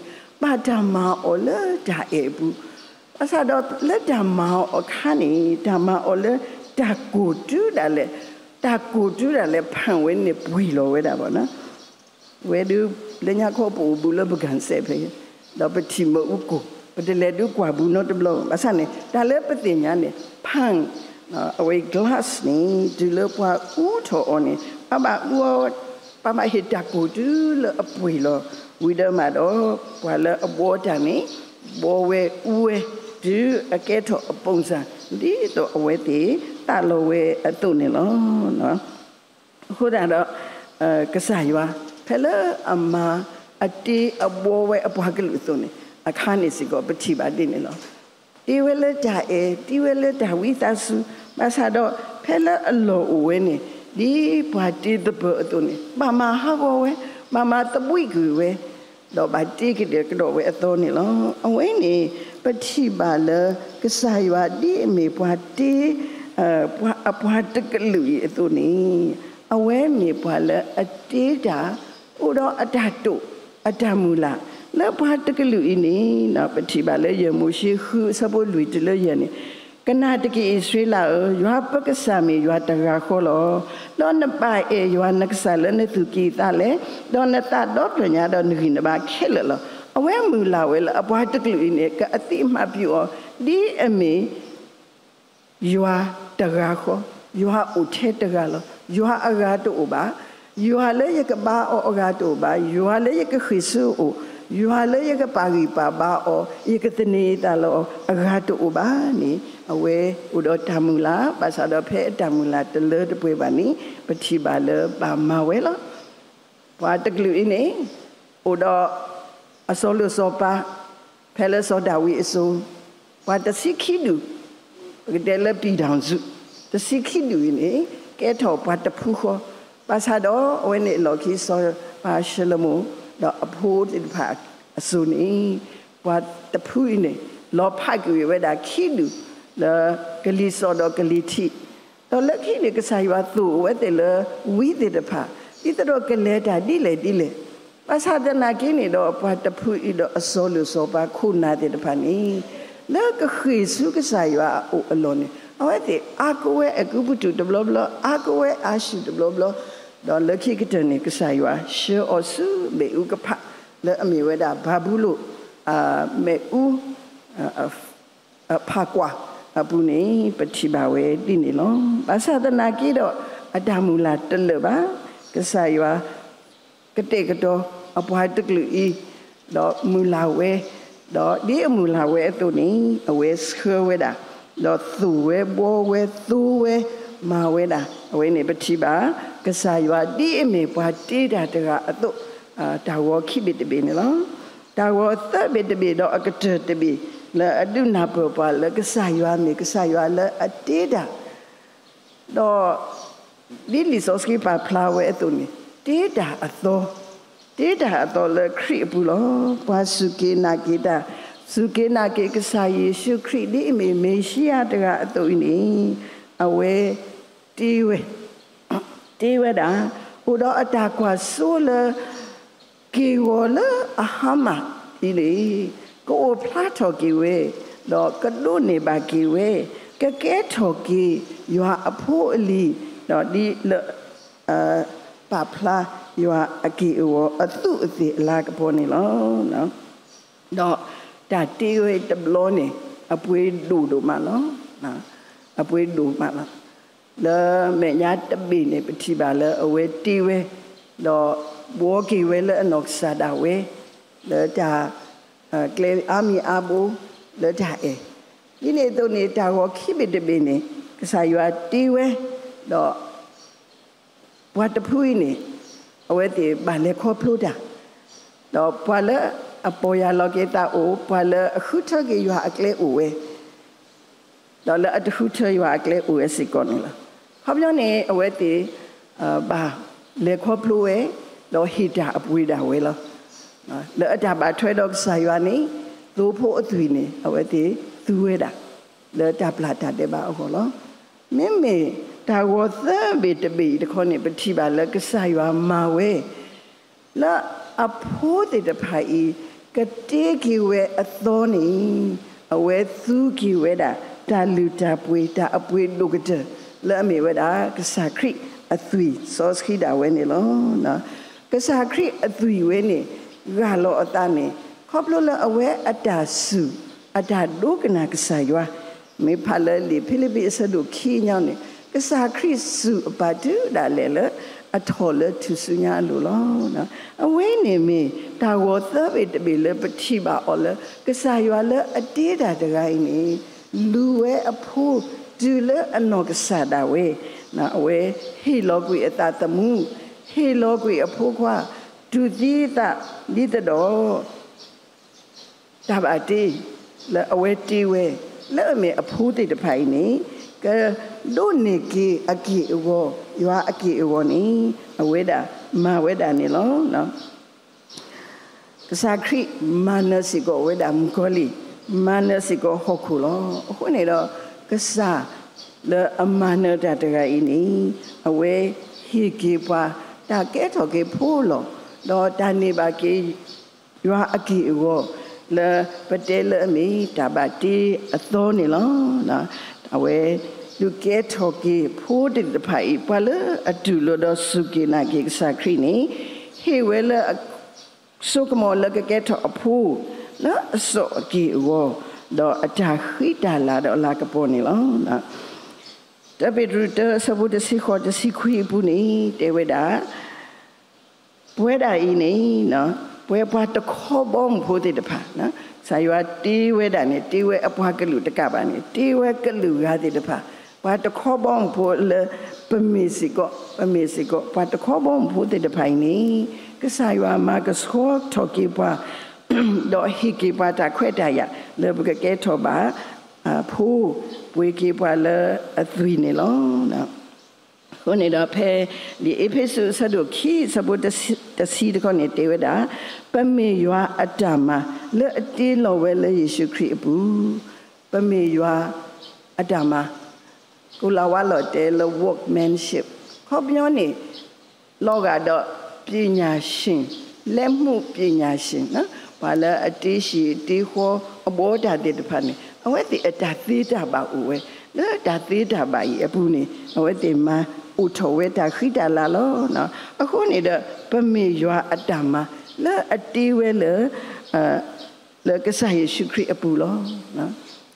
ဘၣ်တၢ်မၤအီၤလၢတၢ်အဲၣ်အပူၤ, ဘၣ်ဆၣ်ဒီးလၢတၢ်မၤအီၤအခါန့ၣ် တၢ်မၤအီၤလၢတၢ်ကိၢ်တုၤဒၣ်လဲာ်, တၢ်ကိၢ်တုၤဒၣ်လဲာ် ဖၣ်ဝဲန့ၣ်ပှ့ၤလီၤဝဲဒၣ်ဘၣ်နီၤ. ဝဲဒုး လၢညါခီပအိၣ်ဘူးလၢပကၣ်စဲးဖဲ, ဒီးပထံၣ်မ့ၣ်အူကိၢ် ပတလဲၤဒုးကွၢ်ဘူးနီတဘျီ, ဘၣ်ဆၣ်န့ၣ် တၢ်လၢပသ့ၣ်ညါန့ၣ် ဖၣ် အဝဲ glass န့ၣ် တုၤလၢပှၤအူထီၣ်အီၤန့ၣ် ပဘၣ်အူအီၤ, ပဘၣ်ဟ့ၣ်တၢ်ကိၢ်တုၤလၢအပှ့ၤလီၤ, ဝံၤဒီးမးဒီး ပှၤလၢအဘှီတၢ်န့ၣ် ဘှီဝဲအူဝဲ တုၤအကဲထီၣ်အ ပုံစံ ဒ်သိးအဝဲသ့ၣ်သးလီဝဲအသိးန့ၣ်လီၤ. အဃိသတးဒီး ကစၢ်ယွၤ ဖဲလၢအမၤအတ့အဘှီဝဲအပှၤကလုာ်အသိးန့ၣ် အခါန့ၣ်စ့ၢ်ကီး ပထံၣ်ဘၣ်ဒ်န့ၣ်လီၤ. တ့ဝဲလၢတၢ်အဲၣ်, တ့ဝဲလၢတၢ်ဝံသးစူၤ, ဘၣ်ဆၣ်ဒီး ဖဲလၢအလီၢ်အိၣ်ဝဲန့ၣ် ဒ်ပှၤတ့သပၢၤအသိးန့ၣ် ဘၣ်မၤဟးဂီၤဝဲ, ဘၣ်မၤသဘှံးကွံာ်ဝဲ, ဒီးဘၣ်တ့ကဒီးကဒီးဝဲအသီန့ၣ်လီၤ. အဝဲန့ၣ် ပထံၣ်ဘၣ်လၢ ကစၢ်ယွၤဒ်အမ့ၢ်ပှၤတ့ ပှၤအပှၤတကလုာ်အံၤအသိးန့ၣ် အဝဲမ့ၢ်ပှၤလၢအတ့တၢ် အိၣ်ဒီးအတၢ်တိာ် အတၢ်မုၢ်လၢ် လၢပှၤတကလုာ်အံၤန့ၣ် ပထံၣ်ဘၣ်လၢယဲၢ်မိၤၡ့ဃုအဆၢဖိလွံၢ်တုၤလၢယဲၢ်န့ၣ်, ကနၣ်တက့ၢ်အံၣ်စရ့လးဧၢ, ယွၤပကစၢ်မ့ၢ်ယွၤတဂၤဃီလီၤ. ဒီးနဘၣ်အဲၣ်ယွၤနကစၢ်လၢနသူၣ်ကံၢ်သးလဲ, ဒီးနသးဒီဖျၢၣ်ညါဒီးနဂံၢ်နဘါခဲလၢာ်လီၤ. အဝဲမုၢ်လၢ်ဝဲလၢအပှၤတကလုာ်အံၤန့ၣ် ကအသိးမၤပျီအီၤ ဒ်အမ့ၢ် ယွၤတဂၤဃီ, ယွၤအိၣ်ထဲတဂၤလီၤ, ယွၤအဂၤတအိၣ်ဘၣ်, ယွၤလၢယကဘါအီၤအဂၤတအိၣ်ဘၣ်, ယွၤလၢယကဃ့ၢ်ဆူအအိၣ်, ယွၤလၢယကပာ်ဂံၢ်ပာ်ဘါအီၤ, ယကသန့ၤသးလီအီၤအဂၤတအိၣ်ဘၣ်န့ၣ် အဝဲအိၣ်ဒီးတၢ်မုၢ်လၢ်, ဘၣ်ဆၣ်ဒီးဖဲအတၢ်မုၢ်လၢ်တလၢတပှဲၤဘၣ်န့ၣ် ပထံၣ်ဘၣ်လၢဘၣ်မၤဝဲလီၤ. ပှၤတကလုာ်အံၤန့ၣ် အိၣ်ဒီးအစီၤလိၣ်စီၤပၤ ဖဲလၢစီၤဒၤဝံးအစိၤ, ပှၤတဆံခံဒူၣ်, ပကတဲလၢပံၣ်တၢ်စု တဆံခံဒူၣ်အံၤန့ၣ် ကဲထီၣ်ပှၤတဖုဃီ, ဘၣ်ဆၣ်ဒီးအဝဲန့ၣ်အလီၢ်ခံ စီၤပၤၡလိၤမိၣ် ဒီးအဖိသ့ၣ်တဖၣ်အစိၤန့ၣ် ပှၤတဖုအံၤန့ၣ် လီၤဖးကွံာ်ဝဲဒၣ်ခံဒူၣ် လၢကလံၤစိးဒီးကလံၤထံး, ဒီးလၢခံန့ၣ် ကစၢ်ယွၤသိၣ်အဝဲသ့ၣ်လၢဝံသ့ၣ်တဖၣ် ဒ်သိးဒီးကလဲၤတၢ်ဒ်လဲၣ်ဒ်လဲၣ်, ဘၣ်ဆၣ်သနာ်က့န့ၣ်ဒီး ပှၤတဖုအံၤဒီးအစီၤလိၣ်စီၤပၤခိၣ်နၢ်သ့ၣ်တဖၣ်န့ၣ် လၢကဃ့ၢ်ဆူကစၢ်ယွၤအအိၣ်အလီၢ်န့ၣ် အဝဲသ့ၣ်အါကဝဲအကူပတူးတဘျီဘျီ, အါကဝဲအၤၡူၢ်တဘျီဘျီ, ဒီးလၢခံကတၢၢ်န့ၣ် ကစၢ်ယွၤဆှၢအီၤဆူမ့ၣ်အူကဖး လၢအမ့ၢ်ဝဲဒၣ်ဘၤဘူလိၣ် မ့ၣ်အူ ဖးကွၢ်အပူၤန့ၣ် ပထံၣ်ဘၣ်ဝဲဒ်န့ၣ်လီၤ. ဘၣ်ဆၣ်သနာ်က့ဒီး အတၢ်မုၢ်လၢ်တလၢာ်ဘၣ်. ကစၢ်ယွၤ ကတဲာ်ကတီၤအပှၤတကလုာ်အံၤ ဒီးမုၢ်လၢ်ဝဲ, ဒီးဒ်အမုၢ်လၢ်ဝဲအသိးန့ၣ် အဝဲဆှၢဝဲဒၣ်, ဒီးသိၣ်ဝဲဘှီဝဲသိဝဲမၤဝဲဒၣ်, အဝဲန့ၣ်ပထံၣ်ဘၣ် ကစၢ်ယွၤဒ်အမ့ၢ်ပှၤတ့တၢ်တဂၤအသိး, တၢ်ဂီၤခံဘ့ၣ်တဘ့ၣ်န့ၣ်လီၤ. တၢ်ဂီၤသၢဘ့ၣ်တဘ့ၣ်ဒီးအကတၢၢ်တဘ့ၣ် လၢအဒုးနၢ်ပၢၢ်ပှၤလၢကစၢ်ယွၤမ့ၢ်ကစၢ်ယွၤလၢအတ့တၢ်, ဒီးဒ်လံာ်စီဆှံပာ်ဖျါဝဲအသိးန့ၣ် တ့တၢ်အသီ, တ့တၢ်အသီလၢခရံာ်အပူၤလီၤ. ပှၤစူၢ်က့ၤနာ်က့ၤတၢ်, စူၢ်က့ၤနာ်က့ၤကစၢ်ယ့ၣ်ၡူးခရံာ်ဒ်အမ့ၢ်မ့ၤၡံယၤတဂၤအသိးအံၤန့ၣ် အဝဲ တ့ဝဲ, တ့ဝဲဒၣ်, အိၣ်ဒီးအတၢ်ကွၢ်စိလၢ က့ၢ်ဂီၤလၢအဟါမၢ်အံၤန့ၣ် ကအိၣ်ဖျါထီၣ်က့ၤဝဲ, ဒီးကဒိးန့ၢ်ဘၣ်က့ၤဝဲ, ကကဲထီၣ်က့ၤယွၤအဖိအလံၤ, ဒီးဒ်လၢ ပာ်ဖျါယွၤအက့ၢ်အဂီၤအသူးအသ့ၣ်အလၤကပီၤန့ၣ်လီၤ. ဒီးတၢ်တ့ဝဲတဘျီန့ၣ် အပှ့ၤဒိၣ်ဒိၣ်မးလီၤ. အပှ့ၤဒိၣ်မးလီၤ. လၢမဲာ်ညါတဘ့ၣ်န့ၣ် ပထံၣ်ဘၣ်လၢအဝဲတ့ဝဲ, ဒီးဘှီက့ၤဝဲလၢအနီၢ်ကစၢ်ဒၣ်ဝဲ, လၢတၢ် ကျဲအါမံၤအါဘိ လၢတၢ်အဲၣ်, ဒ်န့ၣ်အသိးန့ၣ် တၢ်ဂီၤခံဘ့ၣ်တဘ့ၣ်န့ၣ် ကစၢ်ယွၤတ့ဝဲ, ဒီး ပှၤတဖုအံၤန့ၣ် အဝဲသ့ၣ်ဘၣ်လဲၤခီဖျိတၢ်, ဒီးပှၤလၢအပီၢ်ယၢ်လီၤက့ၤသးအိၣ်, ပှၤလၢအဃုထၢက့ၤယွၤအကျဲအိၣ်ဝဲ, ဒီးလၢအတဃုထၢယွၤအကျဲအိၣ်ဝဲစ့ၢ်ကီးန့ၣ်လီၤ. ခီပညီန့ၣ် အဝဲသ့ၣ် ဘၣ်လဲၤခီဖျိဝဲ, ဒီးဟ့ၣ်တၢ်အပှ့ၤဒၣ်ဝဲလီၤ. လၢအတၢ်ဘၣ်ထွဲဒီးကစၢ်ယွၤန့ၣ် သိဖိအသွံၣ်န့ၣ် အဝဲသ့ၣ်သူဝဲဒၣ် လၢတၢ်ပျၢ်တၢ်ဒဲးဘးအဂီၢ်လီၤ. မ့မ့ၢ်တၢ်ဂီၤသၢဘ့ၣ်တဘ့ၣ်အံၤတခီန့ၣ် ပထံၣ်ဘၣ်လၢကစၢ်ယွၤမၤဝဲ လၢအဖိသ့ၣ်တဖၣ်အံၤ ကတ့က့ၤဝဲအသီန့ၣ် အဝဲသူက့ၤဝဲဒၣ် တၢ်လုၢ်တၢ်ပှ့ၤ တၢ်အပှ့ၤဒိၣ်ကတၢၢ် လၢအမ့ၢ်ဝဲဒၣ် ကစၢ်ခရံာ်အသွံၣ်စီဆှံဒၣ်ဝဲန့ၣ်လီၤ. ကစၢ်ခရံာ်အသွံၣ်ဝဲန့ၣ် ဂၢ်လီၤအသးန့ၣ် ခီဖျိလၢအဝဲအတၢ်စူၢ် အတၢ်ဒိကနၣ်ကစၢ်ယွၤ မ့ၢ်ဖးလၢလံာ်ဖံလံးပံးအဆၢဒိၣ်ခံညါန့ၣ် ကစၢ်ခရံာ်စူၢ်အပၢ်တုၤဒၣ်လဲာ်လၢ အထီၣ်လၢထူၣ်စုညါအလိၤလီၤ. အဝဲန့ၣ်မ့ၢ်တၢ်ဂီၤသၢဘ့ၣ်တဘ့ၣ်လၢပထံၣ်ဘၣ်အီၤလၢ ကစၢ်ယွၤလၢအတ့တၢ်တဂၤအံၤန့ၣ် လူၤဝဲအဖိတုၤလၢအနီၢ်ကစၢ်ဒၣ်ဝဲ, အဝဲဟ့ၣ်လီၤကွံာ်အသးသမူ, ဟ့ၣ်လီၤကွံာ်အဖိခွါ, တူၢ်သံအသးဒ်သိးဒီး တၢ်ဘၣ်တ့ လၢအဝဲတ့ဝဲ လၢအမ့ၢ်အဖိသ့ၣ်တဖၣ်အံၤန့ၣ် ကဒိးန့ၢ်က့ၤအက့ၢ်အဂီၤ ယွၤအက့ၢ်အဂီၤန့ၣ် အဝဲဒၣ်မၤဝဲဒၣ်န့ၣ်လီၤ. ကစၢ်ခရံာ်မၤနၢၤစ့ၢ်ကီးဝဲဒၣ်မုၣ်ကီၤလံၢ်, မၤနၢၤစ့ၢ်ကီးဟီၣ်ခိၣ်လီၤ. အဃိန့ၣ်ဒီး ကစၢ်လၢအမၤနၢၤတၢ်တဂၤအံၤန့ၣ် အဝဲဟ့ၣ်က့ၤပှၤ တၢ်ကဲထီၣ်က့ၤဖိလီၤ. ဒီးတၢ်န့ၢ်ဘၣ်က့ၤ ယွၤအက့ၢ်အဂီၤ လၢပတဲလၢအမ့ၢ်တၢ်ဘၣ်တ့အသီန့ၣ်လီၤ. အဝဲဒုးကဲထီၣ်က့ၤဖိသ့ၣ်တဖၣ်အံၤ ပှၤလၢအတူၢ်လိာ်ဒီးစူၢ်က့ၤနာ်က့ၤကစၢ်ခရံာ်န့ၣ် ဟ့ၣ်ဝဲလၢ စိကမီၤလၢကကဲထီၣ်အဖိ လၢအစီၣ်အက့ၢ်အဂီၤ ဒီးအတၢ်ဃံတၢ်လၤဒီးအလၤကပီၤန့ၣ်လီၤ. တၢပ့းတရူးတၢအဆၢဖိတဆံဃိးတဆံခွံအပူၤန့ၣ် တဲဝဲဒၣ် ပဝဲဒၣ်အံၤန့ၣ် ပဝဲပှၤတခီဘီမုၢ်ဖိသ့ၣ်တဖၣ် ကစၢ်ယွၤတ့ဝဲဒၣ်န့ၣ် တ့ဝဲအပှၤကလုာ်တကးဘၣ်န့ၣ် တ့ဝဲကလုာ်ဂၤသ့ၣ်တဖၣ် ပှၤတခီဘီမုၢ်ဖိလၢ ပမ့ၢ်စ့ၢ်ကီး ပမ့ၢ်စ့ၢ်ကီး ပှၤတခီဘီမုၢ်ဖိသ့ၣ်တဖၣ်အံၤန့ၣ် ကစၢ်ယွၤမၤကဆှီထီၣ်က့ၤပှၤ ဒီးဟ့ၣ်က့ၤပှၤတၢ်ခွဲးတၢ်ယာ် လၢပကကဲထီၣ်ဘၣ် ဖိ ပှ့ၤက့ၤပှၤလၢအသွံၣ်န့ၣ်လီၤ. အဃိန့ၣ်ဒီးဖဲ လံာ်အ့းဖ့းစူးအဆၢဒိၣ်ခံ အဆၢဖိတဆံတခီန့ၣ် တဲဝဲဒၣ် ပမ့ၢ်ယွၤအတၢ်မၤ လၢအတ့လီၤဝဲလၢယ့ၣ်ၡူးခရံာ်အပူၤ, ပမ့ၢ်ယွၤအတၢ်မၤ ကိၤလၤဝါလီၤတဲလၢ workmanship ခီပညီန့ၣ် လီၤဂာ်ဒီး ပညာရှင် လက်မှုပညာရှင် ပှၤလၢအတ့ဟံၣ်တ့ဃီအဘီတၢ်သ့ၣ်တဖၣ်န့ၣ် အဝဲသ့ၣ်အတၢ်သ့တၢ်ဘၣ်အိၣ်ဝဲ လၢတၢ်သ့တၢ်ဘၣ်အံၤအပူၤန့ၣ် အဝဲသ့ၣ်မၤအိၣ်ထီၣ်ဝဲတၢ်ဃံတၢ်လၤလီၤ. အဃိန့ၣ်ဒီး ပမ့ၢ်ယွၤအတၢ်မၤ လၢအတ့ဝဲလၢ လၢကစၢ်ယ့ၣ်ၡူးခရံာ်အပူၤလီၤ.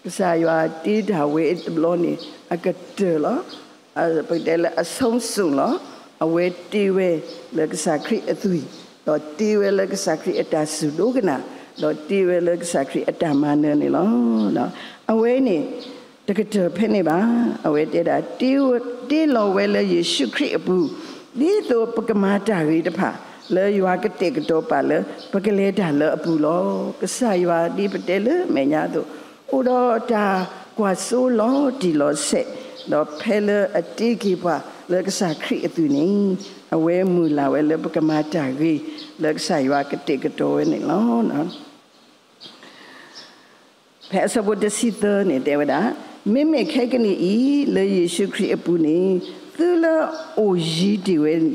ကစၢ်ယွၤတ့တၢ်ဝဲတဘျီန့ၣ် အကတၢၢ်လီၤ. ပကတဲလၢအဆုံးစွန်လီၤ. အဝဲတ့ဝဲလၢကစၢ်ခရံာ်အသွံၣ်, ဒီးတ့ဝဲလၢကစၢ်ခရံာ်အတၢ်စူၢ်ဒိကနၣ်, ဒီးတ့ဝဲလၢကစၢ်ခရံာ်အတၢ်မၤနၢၤန့ၣ်လီၤ. အဝဲန့ၣ် တကတၢၢ်ဖဲန့ၣ်ဘၣ်. အဝဲတဲဒၣ် တ့လီၤဝဲလၢယ့ၣ်ၡူးခရံာ်အပူၤ, ဒ်သိးပကမၤတၢ်ဂ့ၤတဖၣ် လၢယွၤကတဲာ်ကတီၤပာ်လၢ ပကလဲၤတၢ်လၢအပူၤလီၤ. ကစၢ်ယွၤဒ်ပတဲလၢမဲာ်ညါအသိး အိၣ်ဒီးတၢ်ကွၢ်စိလီၤတံၢ်လီၤဆဲး, ဒီးဖဲလၢအတ့က့ၤပှၤလၢကစၢ်ခရံာ်အသွံၣ်န့ၣ် အဝဲမုၢ်လၢ်ဝဲလၢပကမၤတၢ်ဂ့ၤ လၢကစၢ်ယွၤကတဲာ်ကတီၤဝဲန့ၣ်လီၤ. ဖဲအဆၢဖိတဆံသၢန့ၣ်တဲဝဲဒၣ်, မ့မ့ၢ်ခဲကနံၣ်အံၤ လၢယ့ၣ်ၡူးခရံာ်အပူၤန့ၣ် သုလၢအအိၣ်ယံၤတ့ၢ်ဝဲအံၤ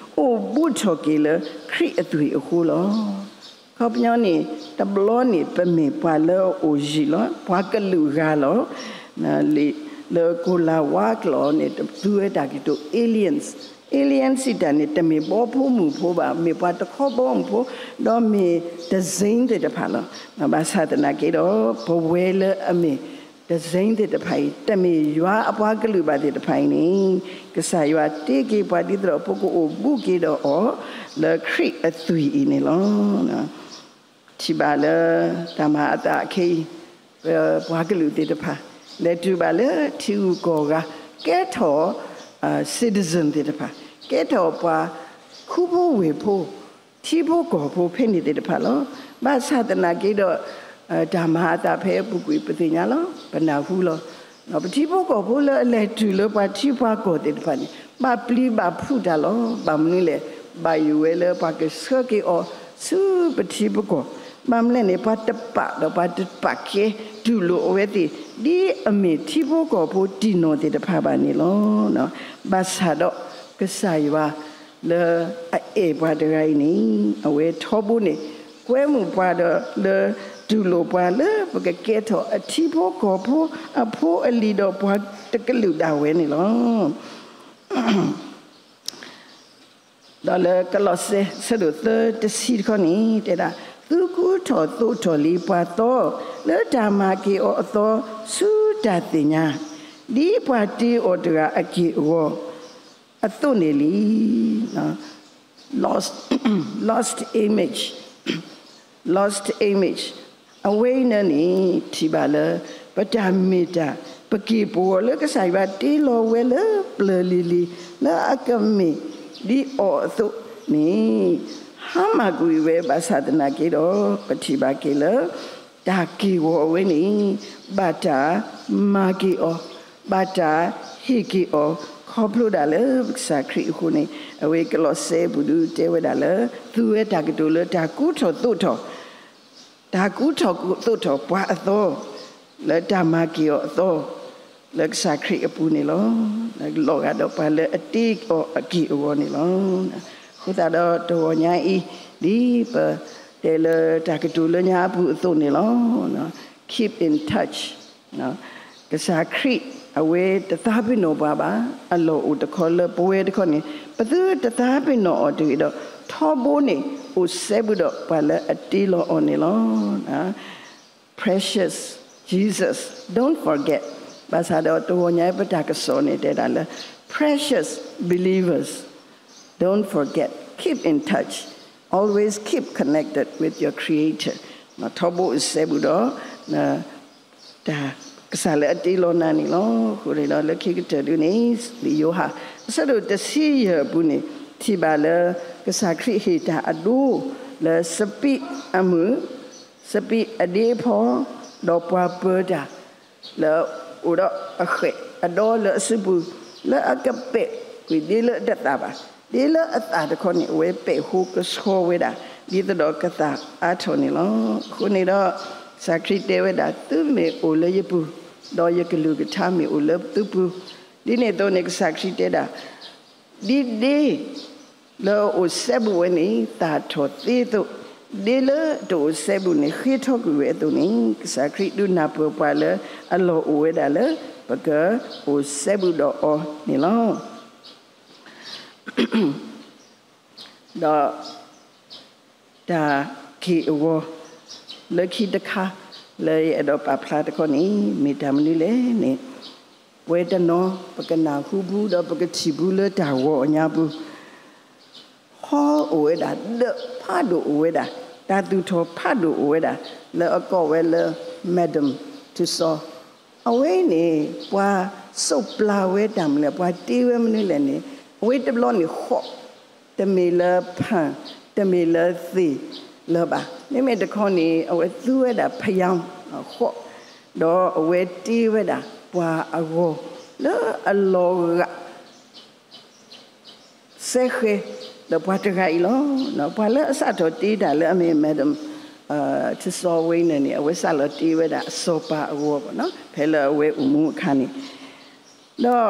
အိၣ်ဘူးထီၣ်က့ၤလၢခရံာ်အသွံၣ်အဃိလီၤ. ခီပညီန့ၣ် တဘျီန့ၣ် ပမ့ၢ်ပှၤလၢအအိၣ်ယံၤလီၤ, ပှၤကလုာ်ဂၤလီၤ. လၢကိၤလၤဝါကျိာ်န့ၣ် တသူဝဲတၢ်ကတိၤ aliens, aliens စံးတၢ်န့ၣ် တမ့ၢ်ဘီဖိမုၢ်ဖိဘၣ်, မ့ၢ်ပှၤတခီဘီမုၢ်ဖိ, ဒီးမ့ၢ်တစ့သ့ၣ်တဖၣ်လီၤ. ဘၣ်ဆၣ်သနာ်က့ဒီး ပဝဲလၢအမ့ၢ် တစ့သ့ၣ်တဖၣ်အံၤ တမ့ၢ်ယွၤအပှၤကလုာ်ဘၣ်သ့ၣ်တဖၣ်အံၤန့ၣ် ကစၢ်ယွၤတ့က့ၤပှၤဒ်သိးဒီး ပကအိၣ်ဘူးက့ၤဒီးအီၤ လၢခရံာ်အသွံၣ်အံၤန့ၣ်လီၤ. ထံၣ်ဘၣ်လၢ တၢ်မၤအသးခဲအံၤ ပပှၤကလုာ်သ့ၣ်တဖၣ် လဲၤတုၤဘၣ်လၢထံဂုၤကီၢ်ဂၤ ကဲထီၣ် citizen သ့ၣ်တဖၣ် ကဲထီၣ်ပှၤခူဖိဝ့ၢ်ဖိ ထံဖိကီၢ်ဖိဖဲန့ၣ်သ့ၣ်တဖၣ်လီၤ. ဘၣ်ဆၣ်သနာ်က့ဒီး တၢ်မၤအသးဖဲအပူၤကွံာ်ပသ့ၣ်ညါလီၤ. ပနၢ်ဟူလီၤ. ပထံဖိကီၢ်ဖိလၢအလဲၤတုၤလၢပှၤထံပှၤကီၢ်သ့ၣ်တဖၣ်န့ၣ် ဘၣ်ပျံၤဘၣ်ဖုးတၢ်လီၤ. ဘၣ်မနုၤလဲၣ်, ဘၣ်ယိၣ်ဝဲလၢပှၤကဆှၢက့ၤအီၤ ဆူပထံပကီၢ်, ဘၣ်မနုၤလဲၣ်န့ၣ် ပှၤတပာ်ဒီးပှၤတပာ်ကဲ တူၢ်လိာ်အဝဲသ့ၣ် ဒ်အမ့ၢ်ထံဖိကီၢ်ဖိတံၢ်နီၢ်သ့ၣ်တဖၣ်ဘၣ်န့ၣ်လီၤ. ဘၣ်ဆၣ်ဒီးကစၢ်ယွၤလၢအအဲၣ်ပှၤတဂၤအံၤန့ၣ် အဝဲထီဘိန့ၣ် ကွဲမုာ်ပှၤဒီးလၢတူၢ်လိာ်ပှၤလၢ ပကကဲထီၣ်အထံဖိကီၢ်ဖိအဖိအလံၤဒီးပှၤတကလုာ်ဒၣ်ဝဲန့ၣ်လီၤ. ဒီးလၢကလီးစဲ ဆၢဒိၣ်သၢတဆံတခီန့ၣ် တဲဒၣ်, သုကူထီၣ်သိးထီၣ်လံပှၤသီ လၢတၢ်မၤက့ၤအီၤအသီ ဆူတၢ်သ့ၣ်ညါ, ဒ်ပှၤတ့အီၤတဂၤအက့ၢ်အဂီၤ အသိးန့ၣ်လံ. Lost, lost image, lost image အဝဲအံၤန့ၣ်န့ၣ် ထံၣ်ဘၣ်လၢ ပတၢ်မ့ၢ်တၢ် ပက့ၢ်ပဂီၤလၢကစၢ်ယွၤတ့လီၤဝဲလၢပျၢၤလံၤလံၤ လၢအကမ့ၢ်ဒ်အီၤအသိးန့ၣ် ဟါမၢ်ကွံာ်ဝဲ ဘၣ်ဆၣ်သနာ်က့ဒီး ပထံၣ်ဘၣ်က့ၤလၢ တၢ်က့ၢ်ဂီၤအဝဲန့ၣ် ဘၣ်တၢ်မၤက့ၤအီၤ, ဘၣ်တၢ်ဟ့ၣ်က့ၤအီၤ ခီဖျိဒၣ်လၢပကစၢ်ခရံာ်အဃိန့ၣ် အဝဲကလီးစဲပူၤဒုးတဲဝဲဒၣ်လၢ သူဝဲတၢ်ကတိၤလၢတၢ်ကူထီၣ်သိးထီၣ် တၢ်ကူထီၣ်သိးထီၣ်ပှၤအသီ လၢတၢ်မၤက့ၤအီၤအသီ လၢကစၢ်ခရံာ်အပူၤန့ၣ်လီၤ. လီၤဂာ်ဒီးပှၤလၢအတ့အီၤအက့ၢ်အဂီၤန့ၣ်လီၤ. အဃိသတးဒီးတဂီၤညါအံၤ ဒ်ပတဲလၢတၢ်ကတိၤလၢညါအပူၤအသိးန့ၣ်လီၤ. Keep in touch ကစၢ်ခရံာ် အဝဲတသးပ့ၤနီၣ်ပှၤဘၣ်. အလီၢ်အိၣ်တခီလၢပဝဲတခီန့ၣ် ပသုတသးပ့ၤနီၣ်အီၤတဂ့ၤဒီး ထီဘိန့ၣ် အိၣ်စဲဘူးဒီးပှၤလၢအတ့လီၤအီၤန့ၣ်လီၤ. Precious Jesus, don't forget. ဘၣ်ဆၣ်ဒီးတဂီၤညါပတၢ်ကစီၣ်န့ၣ်တဲဒၣ်လၢ precious believers, don't forget, keep in touch, always keep connected with your Creator. ထီဘိအိၣ်စဲဘူးဒီး တၢ်ကစၢ်လၢအတ့လီၤနၤန့ၣ်လီၤ. အဃိန့ၣ်ဒီးလၢခံကတၢၢ်ဒုန့ၣ် လံာ်ယိၤဟၣ် အဆၢဒိၣ်တဆံယဲၢ်အပူၤန့ၣ် ထံၣ်ဘၣ်လၢ ကစၢ်ခရံာ်ဟ့ၣ်တၢ်အဒိ လၢစပံးအမုၢ် စပံးအဒ့အဖီ ဒီးပှၤပၢၤတၢ် လၢအိၣ်ဒီးအဃဲၣ်အဒီလၢအစုပူၤ လၢအကပဲာ်ကွံာ်ဒ့လၢအတသၣ်ဘၣ်, ဒ့လၢအသၣ်တခီန့ၣ် အဝဲပဲာ်ဃိကဆှီဝဲဒၣ် ဒ်သိးဒီးကသၣ်အါထီၣ်န့ၣ်လီၤ. အဃိန့ၣ်ဒီး ကစၢ်ခရံာ်တဲဝဲဒၣ် သုမ့ၢ်အိၣ်လၢယပူၤ ဒီးယကလုၢ်ကထါမ့ၢ်အိၣ်လၢသုပူၤ, ဒ်န့ၣ်အသိးန့ၣ် ကစၢ်ခရံာ်တဲဒၣ် ဒ်ဒ့ လၢအအိၣ်စဲဘူးဝဲန့ၣ် သၣ်ထီၣ်သ့အသိး, ဒ့လၢတအိၣ်စဲဘူးန့ၣ် ဃ့ထီကွံာ်ဝဲအသိးန့ၣ် ကစၢ်ခရံာ်ဒုးနၢ်ပၢၢ်ပှၤလၢအလီၢ်အိၣ်ဝဲဒၣ်လၢ ပကအိၣ်စဲဘူးဒီးအီၤန့ၣ်လီၤ. ဒီး တၢ်က့ၢ်အဂီၤ လၢခံတခါ လၢယအဲၣ်ဒိးပာ်ဖျါတခီန့ၣ် မ့ၢ်တၢ်မနုၤလဲၣ်န့ၣ်, ပဝဲတနီၤ ပကနၢ်ဟူဘူးဒီးပကထံၣ်ဘူးလၢတၢ်ဂီၤအညါပူၤ ဟီအိၣ်ဝဲဒၣ် ဒၢးဖးဒိၣ်အိၣ်ဝဲဒၣ်, တၢ်သူၣ်ထီၣ်ဖးဒိၣ်အိၣ်ဝဲဒၣ် လၢအကိးဝဲလၢ Madame Tussauds. အဝဲန့ၣ် ပှၤစိးပျၢ်ဝဲတၢ်မနုၤလဲၣ်, ပှၤတ့ဝဲမနုၤလဲၣ်န့ၣ်, အဝဲတဘျီန့ၣ်ဃိး, တမ့ၢ်လၢဖၣ်, တမ့ၢ်လၢသ့ၣ်လၢၤဘၣ်. မ့မ့ၢ်တခီန့ၣ် အဝဲသူဝဲဒၣ်ဖယါဃိး, ဒီးအဝဲတ့ဝဲဒၣ်ပှၤအဂီၤ လၢအလီၤဂာ် စဲဃဲၤ ဒီးပှၤတဂၤအံၤလီၤ. ပှၤလၢအစးထီၣ်တ့တၢ်လၢအမ့ၢ် Madame Tussauds ဝဲန့ၣ်န့ၣ် အဝဲစးလီၤတ့ဝဲဒၣ်အစီၤပၤအဂီၤဘၣ်နီၤ, ဖဲလၢအဝဲအိၣ်မူအခါန့ၣ်, ဒီး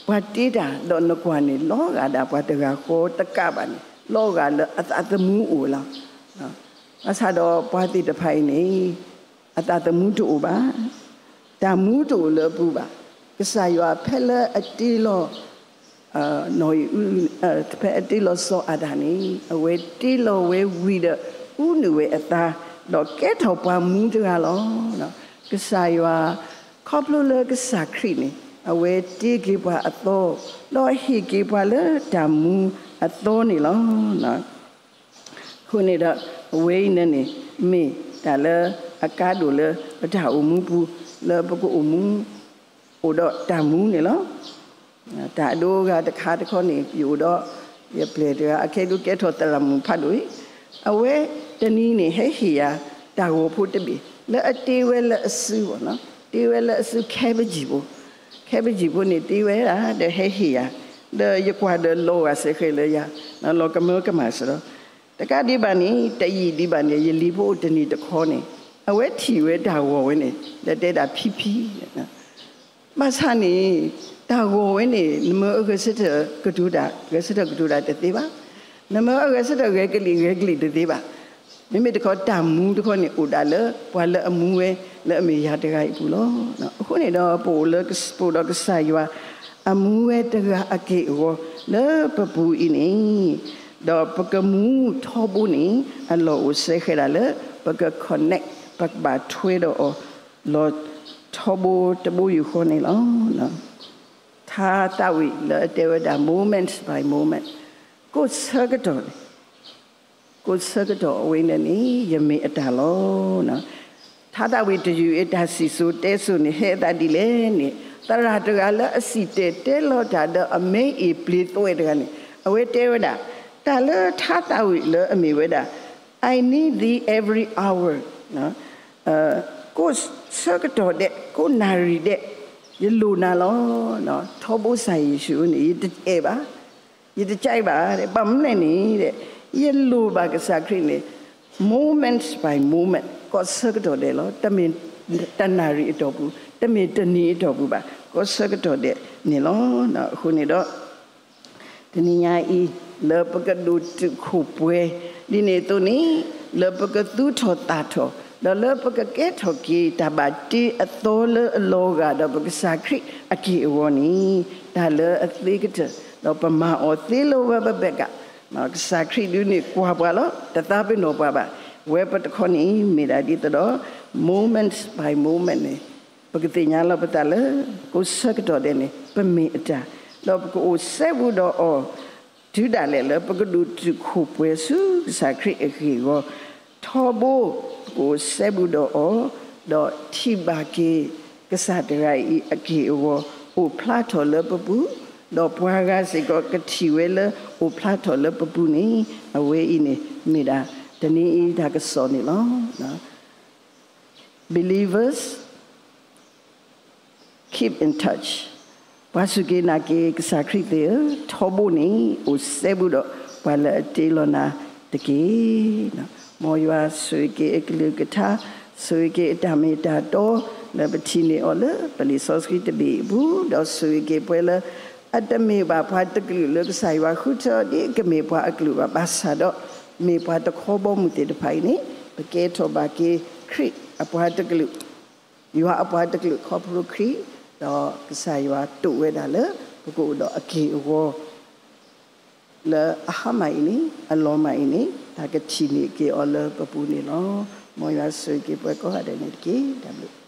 ပှၤတ့တၢ်ဒီးနကွၢ်န့ၣ် လီၤဂာ်ဒၣ်ပှၤတဂၤဃီတကးဘၣ်န့ၣ် လီၤဂာ်လၢအသးသမူအိၣ်လီၤ. ဘၣ်ဆၣ်ဒီးပှၤသ့ၣ်တဖၣ်အံၤန့ၣ် အသးသမူတအိၣ်ဘၣ်, တၢ်မူတအိၣ်လၢအပူၤဘၣ်. ကစၢ်ယွၤဖဲလၢအတ့လီၤ နီၢ်အံၣ်အု ဖဲအတ့လီၤစီၤအၤဒၣ်န့ၣ် အဝဲတ့လီၤဝဲဝံၤဒီး အူနုာ်ဝဲအသး ဒီးကဲထီၣ်ပှၤမူတဂၤလီၤ. ကစၢ်ယွၤ, ခီဖျိလၢကစၢ်ခရံာ်န့ၣ် အဝဲတ့က့ၤပှၤအသီ, ဒီးဟ့ၣ်က့ၤပှၤလၢတၢ်မူအသီန့ၣ်လီၤ. အဃိန့ၣ်ဒီး အဝဲအံၤန့ၣ်န့ၣ် မ့ၢ်တၢ်လၢအကါဒိၣ်လၢပတၢ်အိၣ်မူပူၤ လၢပကအိၣ်မူ အိၣ်ဒီးတၢ်မူန့ၣ်လီၤ. တၢ်အဒိအဂၤတခါတခီန့ၣ် ယအိၣ်ဒီးယပျဲၢ်တဂၤ အခဲဒိးကဲထီၣ်သရၣ်မုၣ်ဖးဒိၣ်အံၤ, အဝဲတနံၤန့ၣ် ဟဲဟ့ၣ်ယၤတၢ်ဂီၤဖိတဘ့ၣ် လၢအတ့ဝဲလၢအစု, တ့ဝဲလၢအစု cabbage ဖိ, cabbage ဖိန့ၣ် တ့ဝဲဒၣ်ဒီးဟဲဟ့ၣ်ယၤ, ဒီးယကွၢ်ဒီးလီၤဂာ်စဲဃဲးလၢယၤ, လီၤကမၢကမၣ်စ့ၢ်ဒီး တကးဒံးဘၣ်န့ၣ် တယံာ်ဒံးဘၣ်န့ၣ် ယလံၤဖိအိၣ်တနံၤတခီန့ၣ် အဝဲထံၣ်ဝဲတၢ်ဂီၤဝဲန့ၣ် ဒီးတဲဒၣ်ဖံဖံ ဘၣ်ဆၣ်န့ၣ် တၢ်ဂီၤဝဲန့ၣ် နမ့ၢ်အဂဲၤဆၢထၢၣ်ကတိၤတၢ် ဂဲၤဆၢထၢၣ်ကတိၤတၢ်တသ့ဘၣ်, နမ့ၢ်အဂဲၤဆၢထၢၣ်ဂဲၤကလံၣ် ဂဲၤကလံၣ်တသ့ဘၣ်. မ့မ့ၢ်တခီ တၢ်မူတခီန့ၣ် အိၣ်ဒၣ်လၢပှၤလၢအမူဝဲ လၢအမ့ၢ်ယၤတဂၤအံၤအပူၤလီၤ. အဃိန့ၣ်ဒီး ပအိၣ်လၢ ပအိၣ်ဒီးကစၢ်ယွၤ အမူဝဲတဂၤအက့ၢ်အဂီၤလၢပပူၤအံၤန့ၣ်, ဒီးပကမူထီဘိန့ၣ် အလီၢ်အိၣ်စဲဃဲးဒၣ်လၢ ပက connect ပကဘၣ်ထွဲဒီးအီၤ လီၤထီဘိတဘိယူၢ်ဃီန့ၣ်လီၤ. ထါသးဝံၣ်လၢအတဲဝဲဒၣ် moment by moment, ကိးဆၢကတီၢ်န့ၣ် ကိးဆၢကတီၢ်အဝဲန့ၣ်န့ၣ် ယမ့ၢ်အတၢ်လီၤ. ထါသးဝံၣ်တယုၢ်အံၤ တၢ်စံၣ်စိၤတဲစိၤန့ၣ် ဟဲအသးဒ်လဲၣ်န့ၣ် သရၣ်တဂၤလၢအစံၣ်တဲၤတဲလီၤတၢ်ဒီးအမဲအ့ၣ်ပျ့ၤသွဲၣ်တဂၤန့ၣ် အဝဲတဲဝဲဒၣ် တၢ်လၢထါသးဝံၣ်လၢအမ့ၢ်ဝဲဒၣ် I need thee every hour, ကိးဆၢကတီၢ်ဒဲး ကိးနၣ်ရံၣ်ဒဲး ယလိၣ်နၤလီၤ. ထီဘိကစၢ်ယ့ၣ်ၡူးန့ၣ် ယတအဲၣ်ဘၣ်, ယတကဲဘၣ်, ဘၣ်မနုၤလဲၣ်န့ၣ် ယလိၣ်ဘၣ်ကစၢ်ခရံာ်န့ၣ် moment by moment ကိးဆၢကတီၢ်ဒဲးလီၤ. တမ့ၢ်တနၣ်ရံၣ်အတီၢ်ပူၤ, တမ့ၢ်တနံၤအတီၢ်ပူၤဘၣ်, ကိးဆၢကတီၢ်ဒဲးန့ၣ်လီၤ. အဃိန့ၣ်ဒီး တနံၤညါအံၤ လၢပကဒိၣ်တုာ်ခိၣ်ပှဲၤ ဒ်န့ၣ်အသိးန့ၣ် လၢပကသူၣ်ထီၣ်သၣ်ထီၣ် ဒီးလၢပကကဲထီၣ်က့ၤ တၢ်ဘၣ်တ့အသီလၢအလီၤဂာ်ဒီးပကစၢ်ခရံာ်အက့ၢ်အဂီၤန့ၣ် တၢ်လၢအသ့ကတၢၢ် ဒီးပမၤအီၤသ့လၢဝဲပဘၣ်ကး, ကစၢ်ခရံာ်ဒုးန့ၣ်ကွၢ်ပှၤလီၤ, တသးပ့ၤနီၣ်ပှၤဘၣ်. ဝဲပတခီန့ၣ် မ့ၢ်ဒၣ်ဒ်သိးဒီး moment by moment န့ၣ် ပကသ့ၣ်ညါလီၤပသးလၢ ကိးဆၢကတီၢ်ဒဲးန့ၣ် ပမ့ၢ်အတၢ်, ဒီးပကအိၣ်စဲဘူးဒီးအီၤ တုၤဒၣ်လဲာ်လၢ ပကဒိၣ်တုာ်ခိၣ်ပှဲၤဆူကစၢ်ခရံာ်အဂ့ၢ်အဂီၢ်, ထီဘိ ပကအိၣ်စဲဘူးဒီးအီၤ, ဒီးထံၣ်ဘၣ်က့ၤ ကစၢ်တဂၤအံၤအက့ၢ်အဂီၤ အိၣ်ဖျါထီၣ်လၢပပူၤ, ဒီးပှၤဂၤစ့ၢ်ကီးကထံၣ်ဝဲလၢအိၣ်ဖျါထီၣ်လၢပပူၤန့ၣ် အဝဲအံၤန့ၣ် မ့ၢ်ဒၣ်တနံၤအံၤတၢ်ကစီၣ်န့ၣ်လီၤ. Believers, keep in touch. ပှၤစူၢ်က့ၤနာ်က့ၤကစၢ်ခရံာ်သ့ၣ်ဧၢ, ထီဘိန့ၣ် အိၣ်စဲဘူးဒီးပှၤလၢအတ့လီၤနၤတက့ၢ်. မ်ယွၤဆိၣ်ဂ့ၤက့ၤအကလုၢ်ကထါ, ဆိၣ်ဂ့ၤက့ၤအတၢ်မ့ၢ်တၢ်တီ လၢပထံၣ်န့ၢ်အီၤလၢပလံာ်စီဆှံတဘ့ၣ်အပူၤ, ဒီးဆိၣ်ဂ့ၤက့ၤပှၤလၢ အတမ့ၢ်ဘၣ်ပှၤတကလုာ်လၢကစၢ်ယွၤဃုထၢအီၤဒ်ကမ့ၢ်ပှၤအကလုာ်ဘၣ်, ဘၣ်ဆၣ်ဒီး မ့ၢ်ပှၤတခီဘီမုၢ်သ့ၣ်တဖၣ်အံၤန့ၣ် ပကဲထီၣ်ဘၣ်က့ၤခရံာ်အပှၤတကလုာ်, ယွၤအပှၤတကလုာ်ခီဖျိခရံာ်, ဒီးကစၢ်ယွၤတိာ်ဝဲဒၣ်လၢ ပကအိၣ်ဒီးအက့ၢ်အဂီၤ လၢအဟါမၢ်အံၤန့ၣ် အလီၤမၢ်အံၤန့ၣ် တၢ်ကထံၣ်န့ၢ်က့ၤအီၤလၢပပူၤန့ၣ်လီၤ. မ်ယွၤဆိၣ်ဂ့ၤက့ၤပှၤကိးဂၤဒဲးန့ၣ်တက့ၢ်. တၢ်ဘျုး